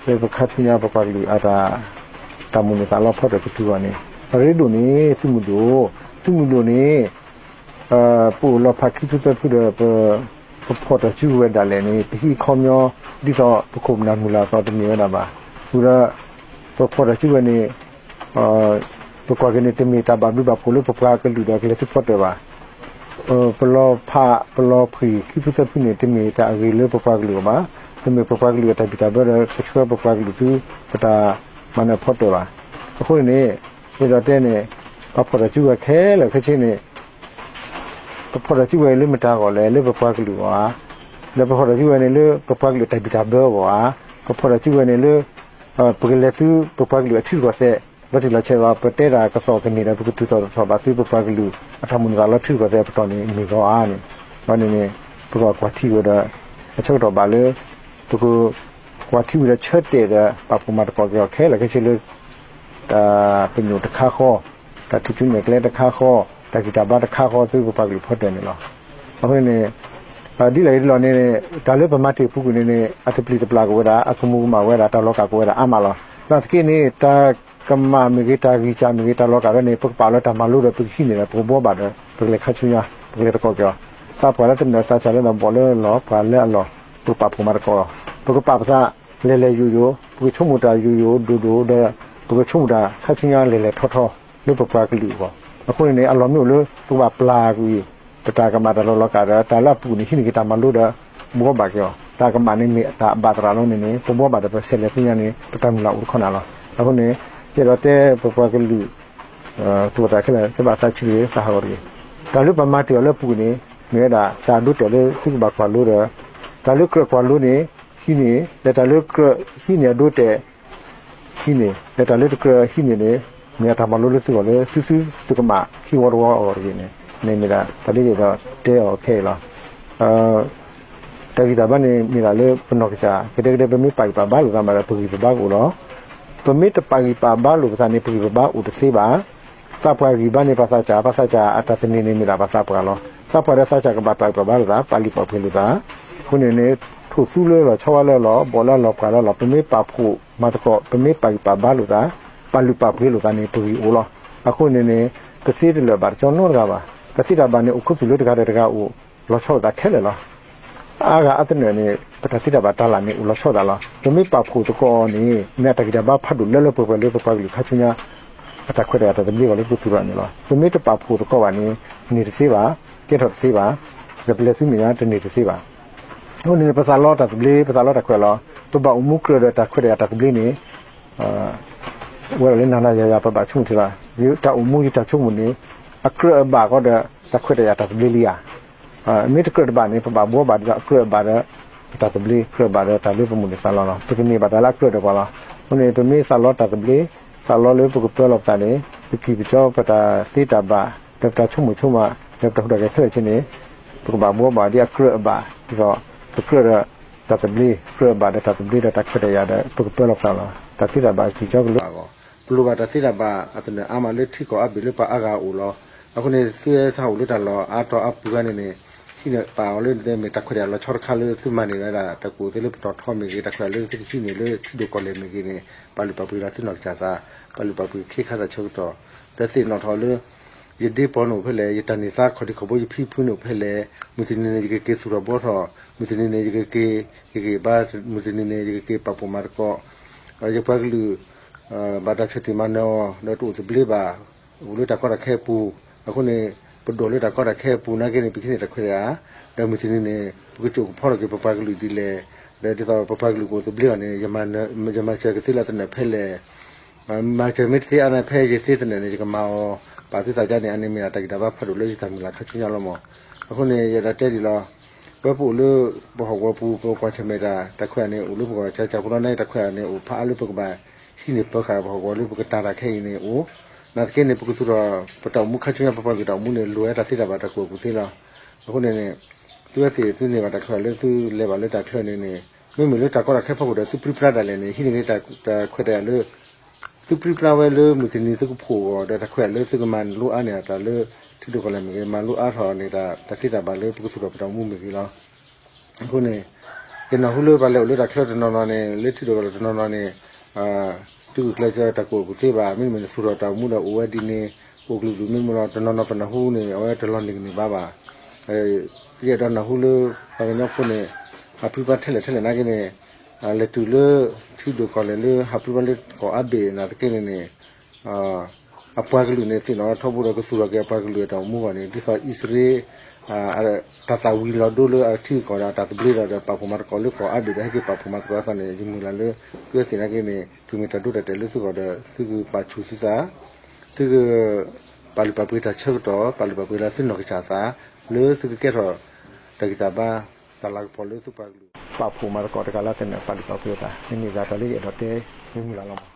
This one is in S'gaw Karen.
လၢပခါဆူညါပပှၤကလုာ်အတၢ် တၢ်မိၣ်န့ၢ်သးလီဖီတၢၣ်ကတုၤအဂီၢ်န့ၣ် အရ့ဒိၣ်န့ၣ် သုးမုၢ်ဒိၣ်, သုးမုၢ်ဒိၣ်န့ၣ် ပအိၣ်လီၤဖးခံဖုသၢဖုဒီး ပဖီၣ်တၢ်စုကဝဲၤဒၣ်လဲာ်န့ၣ် ပဟံးခီပညီ ဒ်သိးပခိၣ်ပနၢ်မုၢ်လၢ်အသိးတမ့ၢ်ဝဲဒၣ်ဘၣ်. ဝံၤဒီး ပဖီၣ်တၢ်စုကဝဲၤန့ၣ် ပကွၢ်က့ၤန့ၣ် တမ့ၢ်တၢ်ဘၣ်ဘျုးဘၣ်ဖှိၣ်လၢပပှၤကလုာ်ဒီးကလဲၤဆူဖီတၢၣ်ဘၣ်. ပလီၤဖးပလီၤဖှံးခံဖုသၢဖုန့ၣ် တမ့ၢ်တၢ်အဂ့ၤလၢပပှၤကလုာ်အဂီၢ်ဘၣ်. တမ့ၢ်ပပှၤကလုာ်အတၢ်ဘံၣ်တၢ်ဘၢဒီး ကဆှၢပပှၤကလုာ်ဆူ ပတၢ်မၤနၢၤဖီတၢၣ်ဘၣ်. အဃိန့ၣ် ယအဲၣ်ဒိးတဲန့ၣ် ပဖီၣ်တၢ်စုကဝဲၤခဲလၢာ်ခဲဆ့န့ၣ် ပဖီၣ်တၢ်စုကဝဲၤလၢမတၤအဂီၢ်လဲၣ်, လၢပပှၤကလုာ်အဂီၢ်ဧါ. ဒီးပဖီၣ်တၢ်စုကဝဲၤန့ၣ်လၢပပှၤကလုာ်အတၢ်ဘံၣ်တၢ်ဘၢအဂီၢ်ဧါ. ပဖီၣ်တၢ်စုကဝဲၤန့ၣ်လၢ ပကလဲၤဆူပပှၤကလုာ်အထံရူၢ်ကီၢ်သဲး လီၤတံၢ်လီၤဆဲးလီၤ. ပတဲတၢ်ကစီၣ်ကန့ၢ်ဒီး ပကတုၤသိးထီၣ်ဘၣ်ဆူပပှၤကလုာ်အတၢ်မိၣ်န့ၢ်သးလီထံရူၢ်ကီၢ်သဲးအပတီၢ်န့ၣ် မ့ၢ်ဂ့ၤဧါန့ၣ်. အန့ၣ်န့ၣ် ပကကွၢ်ထံဝဲဒီး အဆၢကတီၢ်ဘၣ်လၢ ပက ကွၢ်ထံဝံၤဒီးဆၢတဲာ်ဒီး ပာ်ဖှိၣ်မၤသကိးက့ၤအီၤခဲလၢာ်ခဲဆ့လၢ တၢ်ပညိၣ်တခါဃီ, တၢ်ထူၣ်စုနဲၣ်ကျဲတခါဃီ, တၢ်ဂံၢ်တၢ်ဘါတခါဃီ ဆူပပှၤကလုာ်ဖီတၢၣ်န့ၣ်လီၤ. အဃိန့ၣ် ဒ်လဲၣ်ဂ့ၤဒ်လဲၣ်န့ၣ် တၢ်လၢပမၤတ့ၢ်ပူၤကွံာ်န့ၣ်န့ၣ် အတပျံၤတပျၢ်က့ၤဝဲဒၣ်, အကမူၤကမၣ်ဝဲဒၣ်, တၢ်လီၤကၢ်က့ၤဝဲဒၣ်အါမးလီၤ. နာ်သက့န့ၣ် တၢ်ကမၣ်မ့ၢ်ဂ့ၤ, တၢ်ဂံၢ်စၢ်မ့ၢ်ဂ့ၤ, တၢ်လီၤကၢ်ဝဲန့ၣ် ပကပာ်လၢတၢ်မၤလိဒီး ပကဟံးန့ၢ်ဒီး ပကဘှီဘၣ်ဒီး ပကလဲၤခါဆူညါ, ပကလဲၤသကိးက့ၤအီၤ. သးပှၢ်လၢသနၢၣ်သးစၢ်လၢသးဘီၣ်လၢလီၢ်, ပှၤလၢအလီၢ်, ပကပာ်ဖှိၣ်မၤသကိးအီၤ. ပကပာ်ပသးလဲၤလဲၤယိာ်ယိာ်, ပကဆိကမိၣ်တၢ်ယိာ်ယိာ်ဒိၣ်ဒိၣ်ဒီး ပကဆိကမိၣ်တၢ်ခါဆူညါလဲၤလဲၤထီထီ လၢပပှၤကလုာ်အဂီၢ်. အဃိန့ၣ်န့ၣ် အလီၢ်မ့ၢ်အိၣ်လၢ ပကဘၣ်ပျၢ်ကွံာ် ပတၢ်ကမၣ်တၢ်လီၤလီၤကၢ်ဒီး တၢ်လၢအပူၤန့ၣ် ဟံးန့ၢ်က့ၤတၢ်မၤလိဒီး ဘှီဘၣ်က့ၤအီၤ. တၢ်ကမၣ်န့ၣ်မ့ၢ်တၢ်အဘၣ်သရၣ်လီၤန့ၣ်န့ၣ် ပဘှီဘၣ်ဒီးပဆဲးလဲၤဆူညါန့ၣ် ပတၢ်မုၢ်လၢ်အိၣ်တခီနၤလီၤ. အဃိန့ၣ် ယအဲၣ်ဒိးတဲပပှၤကလုာ် သူၣ်ဘီၣ်သးခဲလၢာ် ကဘၣ်သးဆံးတဂ့ၤ သးဟးဂီၤတဂ့ၤ. တၢ်လၢပမၤတ့ၢ်အီၤလၢအပူၤန့ၣ် မ့ၢ်ဝဲဒၣ်တၢ်အဒိအတဲာ်လၢသုကဘၣ်ကွၢ်လိဒီး တၢ်လၢကြၢးကွၢ်လိန့ၣ် ဟံးန့ၢ်, ဒီးတၢ်လၢကြၢးဟံးန့ၢ်အဒိအတဲာ် ဟံးန့ၢ်, ဒီးတၢ်လၢတကြၢးဟံးန့ၢ်န့ၣ် မ့ၢ်အတၢ်မၤလိလၢသုဂီၢ်လၢသုသုသုကမၣ်ခံဝီတဝီအဂီၢ်တဂ့ၤန့ၣ် န့ၣ်မ့ၢ်ဒၣ်တၢ်လၢယအဲၣ်ဒိးတဲအီၤခဲအံၤလီၤ. တၢ်ဂံၢ်တၢ်ဘါန့ၣ် မ့ၢ်ဒၣ်လၢပနီၢ်ကစၢ် ကဒဲကဒဲ ပမ့ၢ်ပာ်ဂံၢ်ပာ်ဘါလိာ်သးမးဒီး ပဂံၢ်ပဘါကအိၣ်လီၤ. ပမ့ၢ်တပာ်ဂံၢ်ပာ်ဘါလိာ်ပသးန့ၣ် ပဂံၢ်ပဘါအိၣ်တသ့ဘၣ်. သးပှၢ်ဂံၢ်ဘါန့ၣ် ပှၤသးစၢ်, ပှၤသးစၢ်အတၢ်သန့ၤန့ၣ် မ့ၢ်ဒၣ်ပှၤသးပှၢ်လီၤ. သးပှၢ်ဒီးသးစၢ်ကဘၣ်ပာ်ဂံၢ်ပာ်ဘါလိာ်သး, ပာ်လုၢ်ပာ်ပှ့ၤလိာ်သး. အဃိန့ၣ်န့ၣ် ထိၣ်သူလၢလီၢ်, ဆီဝါလၢလီၢ်, ဘီၣ်လၢလီၢ်, ပှၢ်လၢလီၢ်, ပမ့ၢ်ပာ်ဖှိၣ်မၤသကိး, ပမ့ၢ်ပာ်ဂံၢ်ပာ်ဘါလိာ်သး, ပာ်လုၢ်ပာ်ပှ့ၤလိာ်သးန့ၣ် ပဂံၢ်အိၣ်လီၤ. အဃိန့ၣ်န့ၣ် တသ့တလၢာ်ဘၣ်တကီနီတဂၤဘၣ်. တၢ်သ့တၢ်ဘၣ်န့ၣ် အိၣ်ခူသူၣ်လၢတဂၤဒီးတဂၤအိၣ်, လီၤဆီလိာ်သးခဲလၢာ်လီၤ. အါဂၤအသနၢၣ်န့ၣ် ပတၢ်သ့တၢ်ဘၣ်တၢ်လၢ်န့ၣ် အိၣ်လီၤဆီသးလီၤ. ပမ့ၢ်ပာ်ဖှိၣ်သကိးအီၤန့ၣ် မ့ၢ်အတၢ်ဂံၢ်တၢ်ဘါဖးဒိၣ်လၢလၢပှဲၤပှဲၤလၢပပှၤကလုာ်ခါဆူညါ အတၢ်ခွဲးတၢ်ယာ်တၢ်သဘျ့အဂီၢ်လၢပသူၣ်ထီၣ်န့ၣ်လီၤ. ပမ့ၢ်တပာ်ဖှိၣ်သကိးဘၣ်န့ၣ် န့ၢ်တသ့ဘၣ်, ကဲထီၣ်တသ့ဘၣ်, ဒီးပလဲၤဆူမဲာ်ညါတန့ၢ်တသ့ဘၣ်. အဃိန့ၣ် ပသးလီတၢ်သဘျ့, ပသးလီတၢ်ခွဲးလီၤ. ပဘၣ်အိၣ်မူကြၢးဒီးတၢ်ခွဲးတၢ်ယာ်တၢ်သဘျ့န့ၣ် ဝဲဒၣ်လၢနၤနၤယၤယၤ ပဘၣ်ဆိကမိၣ်ထံလီၤ. ယတၢ်အိၣ်မူယတၢ်ဆိကမိၣ်န့ၣ် အကြၢးအဘၣ်ဃီဒီး တၢ်ခွဲးတၢ်ယာ်တၢ်သဘျ့လံဧါ. မ့ၢ်တကြၢးတဘၣ်န့ၣ် ပဘၣ်ဘှီဘၣ်ဒ်သိးအကြၢးအဘၣ်ဒီး ပတၢ်သဘျ့, ကြၢးဘၣ်ဒီးတၢ်လၢပမိၣ်န့ၢ်သးလီလီၤ. ပကန့ၢ်ဘၣ်တၢ်လၢအကြၢးဒီးပှၤလီၤ. အဃိန့ၣ် ပမ့ၢ်သးလီတၢ်သဘျ့, သးလီလၢပကပၢလီၤပသးန့ၣ် ပကံၢ်ပကီပတၢ်သ့တၢ်ဘၣ် ဒီးပတၢ်ဆိကမိၣ်ဆိကမး ဒီးပတၢ်ဟူးတၢ်ဂဲၤခဲလၢာ်ခဲဆ့န့ၣ် ပကဘၣ်ဘှီဘၣ်ဒ်အကြၢးအဘၣ် ဒ်သိး ပကြၢးဒီးတၢ်သဘျ့, ကြၢးအဘၣ်ဒီးတၢ်သဘျ့ဒီးတၢ်ခွဲးတၢ်ယာ်ဒီး ပကပၢလီၤပသးလီၤ. တၢ်သ့တၢ်ဘၣ်ကံၢ်ကီကလုာ်အဂီၢ် ပလိၣ်ဘၣ်တၢ်သ့တၢ်ဘၣ်အသနၢၣ်အါမးလၢထံကီၢ်အါဘ့ၣ်လၢပှၤအါဂၤအအိၣ်လီၤ. အဃိန့ၣ် သုဝဲသးအိၣ်လၢတၢ်လီၢ်အါတီၤအါပူၤဂၤန့ၣ်န့ၣ် ဟံးန့ၢ်ပာ်အီၤလၢဒဲမ့ၢ်တၢ်ခွဲးတၢ်ယာ်လီၤဆီတခါလၢသုမၤန့ၢ်ဝဲဒၣ် တၢ်ကူၣ်သ့လၢပတီၢ်ထီမ့ၢ်ဂ့ၤ, တၢ်ခွဲးလၢသုကဟံးန့ၢ်လၢထံဒိၣ်ကီၢ်လဲၢ်မ့ၢ်ဂ့ၤန့ၣ် ပာ်လုၢ်ပာ်ပှ့ၤလီၤသုနီၢ်ကစၢ်သး, ပာ်လုၢ်ပာ်ပှ့ၤခ့ခါသးဆၢကတီၢ် ဒီးသ့ၣ်နီၣ်ထီၣ်လၢ ယဒ့ပီန့ၣ်အိၣ်ဖဲလဲၣ်, ယတၢ်န့ၢ်သါခီၣ်ထံးခီၣ်ဘိ ယဖံဖုန့ၣ်အိၣ်ဖဲလဲၣ်, မုၢ်တနံၤန့ၣ် ယကက့ၤသူၣ်ထီၣ်ဘှီထီၣ်, မုၢ်တနံၤန့ၣ် ယကက့ၤဂ့ၤဂ့ၤဘါ, မုၢ်တနံၤန့ၣ် ယကက့ၤပာ်ဖှိၣ်မၤသကိး ယပှၤကလုာ် ဘၣ်တၢ်ဆၢတဲာ်မၤနၢၤအီၤ ဒီးတအိၣ်သဘျ့ဘၣ်, အိၣ်လၢတၢ်ကီတၢ်ခဲအပူၤ, အဃိန့ၣ် ပဒိၣ်လၢတၢ်ကီတၢ်ခဲအပူၤနာ်က့န့ၣ် ပဟံးန့ၢ်တၢ်ခွဲးတၢ်ယာ်, ဒီးမုၢ်တနံၤန့ၣ် ပကစိာ်ကဖီထီၣ်က့ၤပပှၤကလုာ်ဒ်လဲၣ်, ဒီးဒ်သိးပပှၤကလုာ်ကအိၣ်သဘျ့အီၤန့ၣ် ယမၤစၢၤကသ့လၢအသနၢၣ်ဖဲလဲၣ် မၤစၢၤမ့ၢ်တသ့အါန့ၣ် ဖဲယသ့သနၢၣ်န့ၣ် ယကမၤအီၤ, ပာ်သုသးဒ်န့ၣ် အန့ၣ်မ့ၢ်ဒၣ်တၢ်ဂံၢ်တၢ်ဘါဖးဒိၣ်လၢယတၢ်မုၢ်လၢ်ခါဆူညါလီၤမး. အဃိန့ၣ် ယအဲၣ်ဒိးတဲဒ်လီၤ, ဝဲပအိၣ်လၢပဟီၣ်ကဝီၤပူၤ ပကွၢ်ဆၢၣ်မဲာ်တၢ် တၢ်ခွဲးတၢ်ယာ်န့ၣ် အိၣ်လၢပဂီၢ်ကၢကၢဖိလီၤ, နာ်က့တၢ်ခွဲးတၢ်ယာ်န့ၣ် အိၣ်ဖးအါလၢပကဘၣ်ဟံးန့ၢ်ပၢဃာ်ပဟီၣ်ကဝီၤလၢပကတၢ်တၢ်ခဲအံၤန့ၣ်အိၣ်, နာ်သက့န့ၣ် ပကသူၣ်ထီၣ် ပတၢ်အိၣ်မူခါဆူညါ ပပှၤကလုာ်တၢ်အိၣ်မူန့ၣ် လိၣ်ဝဲတၢ်သ့တၢ်ဘၣ်တၢ်ကူၣ်ဘၣ်ကူၣ်သ့လီၤ. အဃိန့ၣ်န့ၣ် သုဝဲသ့ၣ်သုန့ၢ်ဘၣ်တၢ်ခွဲးတၢ်ယာ်လၢသုလဲၤဘၣ်လၢတၢ်ချၢန့ၣ်န့ၣ် မ့မ့ၢ်လၢတၢ်ကီတၢ်ခဲဖီခိၣ်ဒီး သုပြံပြါဒၣ်လဲာ်န့ၣ် ဟံးန့ၢ်က့ၤတၢ်ခွဲးတၢ်ယာ်လၢ သုပြံပြါဝဲလၢမုၢ်တနံၤသုကဖှိၣ်အဂီၢ် ဒီးတၢ်ခွဲးတၢ်ယာ်လၢသုကမၤလိအါန့ၢ်တၢ်လၢ ထံဒိၣ်ကီၢ်လဲၢ်မ့ၢ်ဂ့ၤ မၤလိအါထီၣ်န့ၢ်တၢ် တၢ်သ့တၢ်ဘၣ်လၢပကသူၣ်ထီၣ်ပတၢ်အိၣ်မူမ့ၢ်ဂ့ၤလီၤ. အဃိန့ၣ် ယနၢ်ဟူလၢပှၤလဲၤအိၣ်လၢတၢ်ချၢတနီၤနီၤန့ၣ် လၢထံဒိၣ်ကီၢ်လဲၢ်တနီၤနီၤန့ၣ် သုဂုာ်ကျဲးစၢးတၢ်ကူၣ်ဘၣ်ကူၣ်သ့ဘၣ်, မ့တမ့ၢ်န့ၣ် သူၣ်ထီၣ်တၢ်အိၣ်မူဒီးအိၣ်ဝဲဒ်န့ၣ် အိၣ်ကလုာ်ကလုာ်မ့ၢ်မ့ၢ်လီၤ. တနီၤနီၤပနၢ်ဟူန့ၣ် အဝဲတလီၤနံၤကန့ၢ်ဘၣ်ဘၣ်. ယအဲၣ်ဒိးနၢ်ဟူလၢ ပှၤကညီဖိန့ၣ် ဟးဖုပှၢ်ထဲလဲၣ်ထဲလဲၣ်နာ်က့န့ၣ် လဲၤတုၤလၢထံဒိၣ်ကီၢ်လဲၢ်လၢ ဟးဖုပှၢ်လၢကီၢ်အါဘ့ၣ်နာ်သက့န့ၣ်န့ၣ် အပှၤကလုာ်န့ၣ် သ့ၣ်နီၣ်ထီဘိဒီးကသူၣ်ထီၣ်က့ၤအပှၤကလုာ်အတၢ်အိၣ်မူဘၣ်န့ၣ် ဒ်သိးအံၣ်စရ့လး တၢ်သၣ်ဝံၤလီၤဒိလၢအထံဂုၤကီၢ်ဂၤဒီး တၢ်သဘျ့ဒီး ပာ်ဖှိၣ်မၤသကိးလၢကီၢ်အါဘ့ၣ်ဒီး ဟဲက့ၤပာ်ဖှိၣ်မၤသကိးအသးန့ၣ် ယမုၢ်လၢ်လၢ သုဝဲသ့ၣ်နာ်က့န့ၣ် ကမ့ၢ်တၢ်ဒိတၢ်တဲာ်လၢသုဂီၢ်ဒီး သုကပာ်ဆူၣ်သုသး သုက ပာ်လုၢ်ပာ်ပှ့ၤတၢ်ဆၢကတီၢ် ပာ်လုၢ်ပာ်ပှ့ၤလၢသုနီၢ်ကစၢ်သး လၢသုကကဲထီၣ်တၢ်ဂံၢ်တၢ်ဘါ တၢ်လၤကပီၤလၢသုပှၤကလုာ် ပာ်ဖှိၣ်မၤသကိးတဂၤလၢသ့ၣ်န့ၣ် ပာ်လုၢ်ပာ်ပှ့ၤအသး မ့မ့ၢ်ဒၣ်တၢ်လၢယအဲၣ်ဒိးတဲ မ့ၢ်မုၢ်လၢ်လီၤမး.